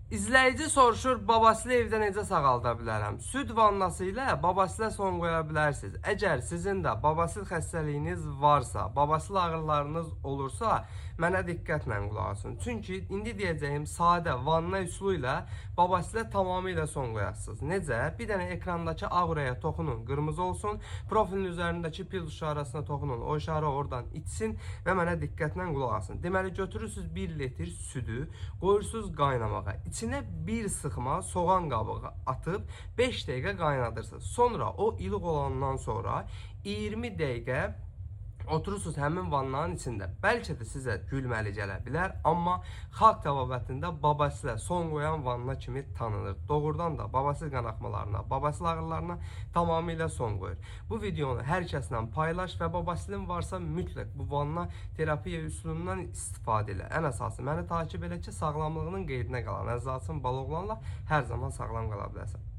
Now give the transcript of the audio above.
İzləyici soruşur, babasını evdə necə sağalda bilərəm? Süd vannası ilə babasına son qoya bilərsiniz. Əgər sizin də babasil xəstəliyiniz varsa, babasil ağrılarınız olursa, mənə diqqətlə qulaq asın. Çünki indi deyəcəyim sadə vanna üsulu ilə babasilə tamamilə son qoyasınız. Necə? Bir dənə ekrandakı ağ ürəyə toxunun, qırmızı olsun. Profilin üzərindəki pil işarəsinə toxunun, o işarə oradan itsin və mənə diqqətlə qulaq asın. Deməli götürürsüz 1 litr südü, qoyursunuz qaynamağa. İçinə bir sıxma soğan qabığı atıb 5 dəqiqə qaynadırsınız. Sonra o ilıq olandan sonra 20 dəqiqə oturursunuz həmin vannanın içində. Bəlkə də sizə gülməli gələ bilər, amma xalq təbabətində babasilə son qoyan vanna kimi tanınır. Doğrudan da babasil qanaxmalarına, babasil ağrılarına tamamilə son qoyur. Bu videonu hər kəslə paylaş və babasilin varsa mütləq bu vanna terapiya üsulundan istifadə elə. Ən əsası məni takip elə ki, sağlamlığının qeydinə qalan Əzizalçın Baloğlanla hər zaman sağlam qala biləsən.